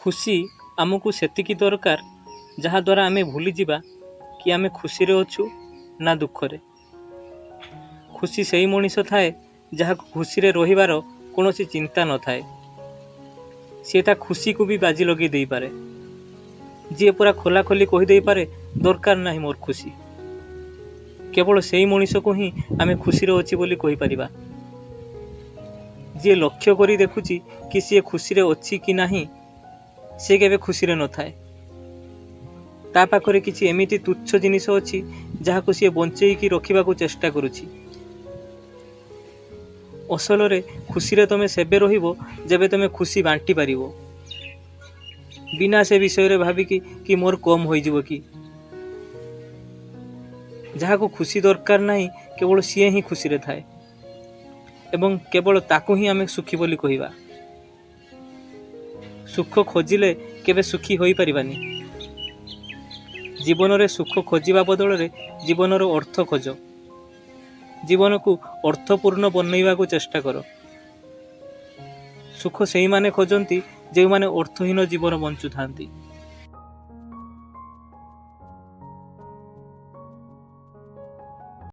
ଖୁସି ଆମକୁ ସେତିକି ଦରକାର, ଯାହାଦ୍ୱାରା ଆମେ ଭୁଲିଯିବା କି ଆମେ ଖୁସିରେ ଅଛୁ ନା ଦୁଃଖରେ। ଖୁସି ସେଇ ମଣିଷ ଥାଏ, ଯାହାକୁ ଖୁସିରେ ରହିବାର କୌଣସି ଚିନ୍ତା ନଥାଏ। ସିଏ ତା ଖୁସିକୁ ବି ବାଜି ଲଗେଇ ଦେଇପାରେ। ଯିଏ ପୁରା ଖୋଲାଖୋଲି କହିଦେଇପାରେ, "ଦରକାର ନାହିଁ ମୋର ଖୁସି", କେବଳ ସେଇ ମଣିଷକୁ ହିଁ ଆମେ ଖୁସିରେ ଅଛି ବୋଲି କହିପାରିବା। ଯିଏ ଲକ୍ଷ୍ୟ କରି ଦେଖୁଛି କି ସିଏ ଖୁସିରେ ଅଛି କି ନାହିଁ, ସେ କେବେ ଖୁସିରେ ନଥାଏ। ତା ପାଖରେ କିଛି ଏମିତି ତୁଚ୍ଛ ଜିନିଷ ଅଛି, ଯାହାକୁ ସିଏ ବଞ୍ଚେଇକି ରଖିବାକୁ ଚେଷ୍ଟା କରୁଛି। ଅସଲରେ ଖୁସିରେ ତମେ ସେବେ ରହିବ, ଯେବେ ତମେ ଖୁସି ବାଣ୍ଟି ପାରିବ, ବିନା ସେ ବିଷୟରେ ଭାବିକି କି ମୋର କମ୍ ହୋଇଯିବ କି। ଯାହାକୁ ଖୁସି ଦରକାର ନାହିଁ, କେବଳ ସିଏ ହିଁ ଖୁସିରେ ଥାଏ ଏବଂ କେବଳ ତାକୁ ହିଁ ଆମେ ସୁଖୀ ବୋଲି କହିବା। ସୁଖ ଖୋଜିଲେ କେବେ ସୁଖୀ ହୋଇପାରିବାନି। ଜୀବନରେ ସୁଖ ଖୋଜିବା ବଦଳରେ ଜୀବନର ଅର୍ଥ ଖୋଜ। ଜୀବନକୁ ଅର୍ଥପୂର୍ଣ୍ଣ ବନେଇବାକୁ ଚେଷ୍ଟା କର। ସୁଖ ସେଇମାନେ ଖୋଜନ୍ତି, ଯେଉଁମାନେ ଅର୍ଥହୀନ ଜୀବନ ବଞ୍ଚୁଥାନ୍ତି।